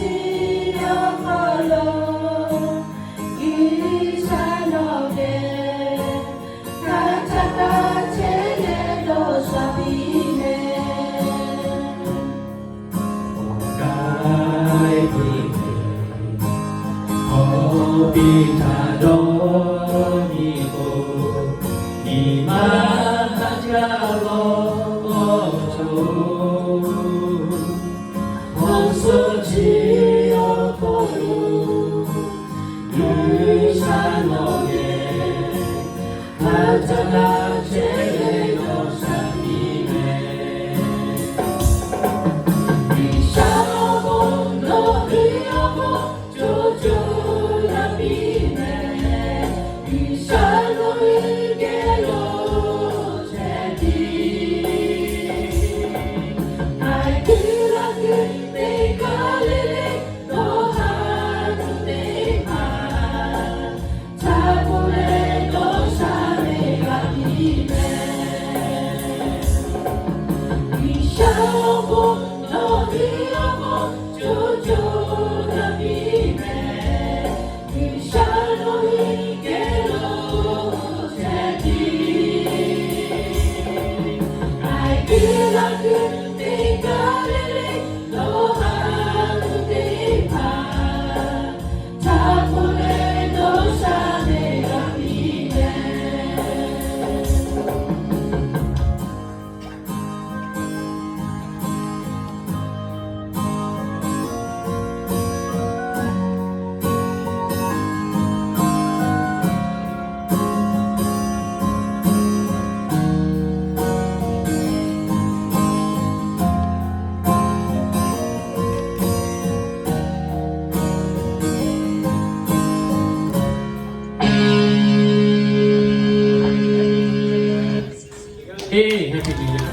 awˬ hk'aw lo G'uiˬsha nawˬ geh hk'a htaꞈ kaꞈ chehˇ leh dawˇ sha piˇ mehˍ. Awˬ k'ai teˇ hkeh hk'awꞈ piˇ htaꞈ dawˇ nyi k'o, nyi ma htaꞈ jaˇ lawˬ awˬ cawˬ. Awˬ suhˍ chi awˬ hk'aw lo G'uiˬsha nawˬ geh hk'a htaꞈ kaꞈ chehˇ leh dawˇ sha piˇ mehˍ. G'uiˬsha awˬ bon nawˬ hui awˬ hk'aw co co laˇ piˇ mehˍ. G'uiˬsha nawˬ hui geh lo chehˇ tiˉ, Aiˍguiˇ laˇ kuiˬ teˇ g'aˇ le le, dawˇ haˍ tuˬ teˇ hpaˍ htaꞈ hpu leh dawˇ sha leh g'a piˇ mehˍ. G'uiˬsha awˬ bon nawˬ hui awˬ hk'aw co co laˇ piˇ mehˍ. G'uiˬsha nawˬ hui geh lo chehˇ tiˉ, Aiˍguiˇ laˇ kuiˬ teˇ g'aˇ le le, dawˇ haˍ tuˬ teˇ hpaˍ htaꞈ hpu leh dawˇ sha leh g'a piˇ mehˍ. Hey, Happy New Year.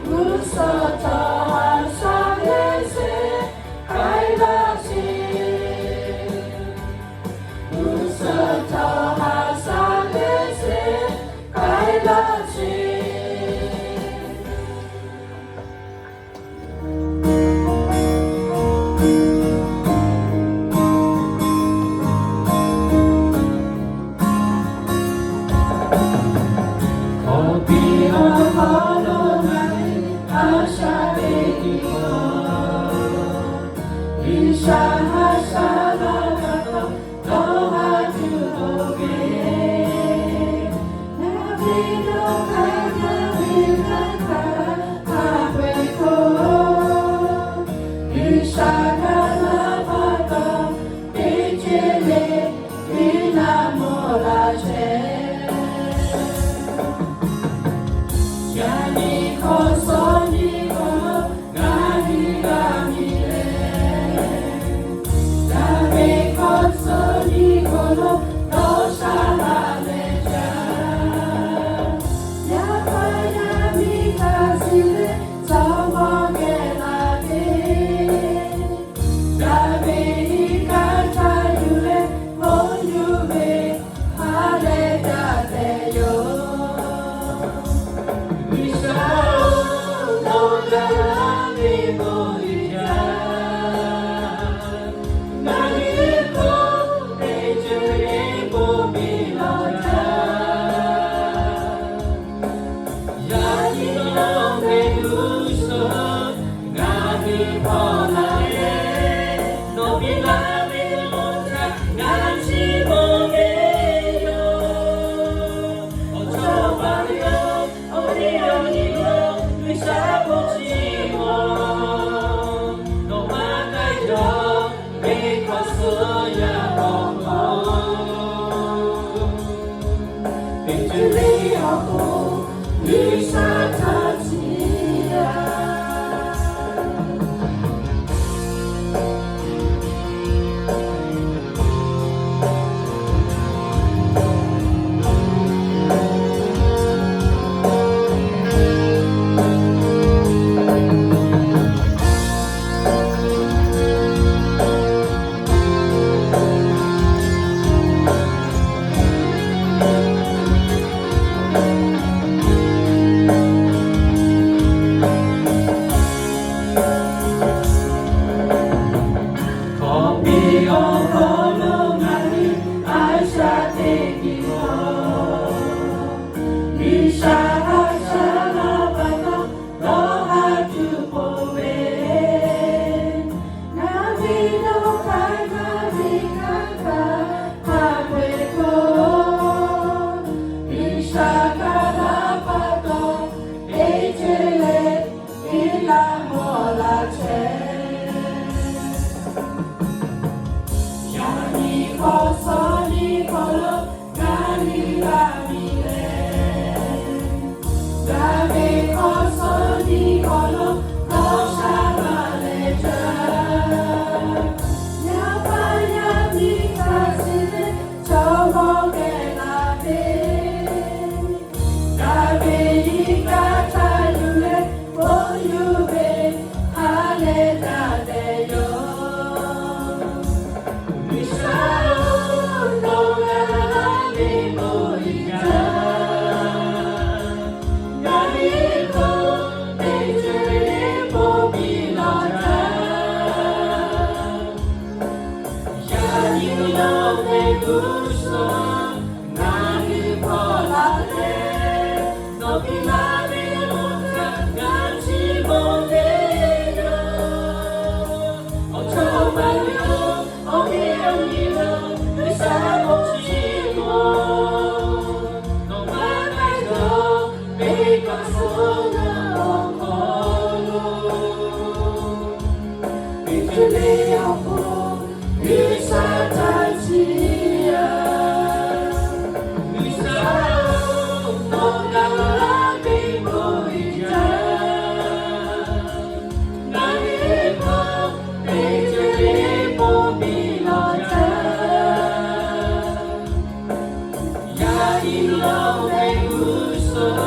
G'uˇ suhˍ htawˇ ha sha leh sheˍ k'ai laˇ sheˍ. G'uˇ suhˍ htawˇ ha sha leh sheˍ k'ai laˇ sheˍ. Awˬ piˇ awˬ hk'aw lo ngaˬ hui a shaꞈ teꞈ tuˬ awˬ, G'uiˬsha haꞈ shaˉ laˇ pa taw, dawˇ haˍ tuˬ k'oˆ ve, ngaˬ ve dawˇ hk'aˇ ngaˬ ve kanˇ htaˇ hk'a peu-eˬ hk'oˆ, G'uiˬsha gaˬ la pa taw, teˇ ceuˬ le teˇ naˆ mawˬ la chehˇ. Yaꞈ nyi hk'awꞈ suh nyi hk'aw lo ngaˬ hui g'a miˬ leh, yaˇ ve hk'awꞈ suh nyi hk'aw lo dawˇ sha haˍ leh jaˇ. Yaˇ paˍ yaˇ miˇ htaꞈ shiˍ leh chaw mawˇ geh la ve, yaˇ ve iˉ kaˆ htaꞈ yuˬ leh bon yuˬ ve ha leh jaˇ tehꞈ yoˬ. G'uiˬsha-oˬ, nawˬ gaˬ la ve bon uiˍ jaˇ. Ngaˬ hui hk'oˆ teˇ ceuˬ le bon biˇ lawˬ jaˇ. Yaꞈ nyi nawˬ ve g'uˇ suhˍ ngaˬ hui hpawˇ la leh, nawˬ piˇ laˇ ve bon htaꞈ ngaˬ chi bawˬ ve yoˬ. Awˬ chawˇ paˍ ve yoˬ, awˬ heˆ awˬ nyi yoˬ, G'uiˬsha bon chi mawˬ. Nawˬ maˇ k'ai cawˬ ve hk'awꞈ suh yaˇ awˬ hk'aw, teˇ ceuˬ le awˬ hk'oˆ G'uiˬsha htaꞈ chiˇ aꞈ. Hk'awꞈ piˇ awˬ hk'aw lo ngaˬ hui a shaꞈ teꞈ tuˬ awˬ, G'uiˬsha haꞈ shaˉ laˇ pa taw, dawˇ haˍ tuˬ k'oˆ ve, ngaˬ ve dawˇ hk'aˇ ngaˬ ve kanˇ htaˇ hk'a peu-eˬ hk'oˆ, G'uiˬsha gaˬ la pa taw, teˇ ceuˬ le teˇ naˆ mawˬ la chehˇ. Yaꞈ nyi hk'awꞈ suh nyi hk'aw lo ngaˬ hui g'a miˬ leh, gaˬ ve hk'awꞈ suh nyi hk'aw lo dawˇ sha laˇ leh jaˇ. Yaˇ paˍ yaˇ miˇ htaꞈ shiˍ leh chaw mawˇ geh la ve, yaˇ ve iˉ kaˆ htaꞈ yuˬ leh bon yuˬ ve ha leh jaˇ tehꞈ yoˬ. G'uiˬsha-oˬ, nawˬ gaˬ la ve bon uiˍ jaˇ. Ngaˬ hui hk'oˆ teˇ ceuˬ le bon biˇ lawˬ jaˇ. Yaꞈ nyi nawˬ ve g'uˇ suhˍ ngaˬ hui hpawˇ la leh, nawˬ piˇ laˇ ve bon htaꞈ ngaˬ chi bawˬ ve yoˬ. Awˬ chawˇ paˍ ve yoˬ, awˬ heˆ awˬ nyi yoˬ, G'uiˬsha bon chi mawˬ. Nawˬ maˇ k'ai cawˬ ve hk'awꞈ suh yaˇ awˬ hk'aw lo, teˇ ceuˬ le awˬ hk'oˆ G'uiˬsha htaꞈ chiˇ aꞈ. G'uiˬsha-oˬ, nawˬ gaˬ la ve bon uiˍ jaˇ. Ngaˬ hui hk'oˆ teˇ ceuˬ le bon biˇ lawˬ jaˇ. Yaꞈ nyi nawˬ ve g'uˇ suhˍ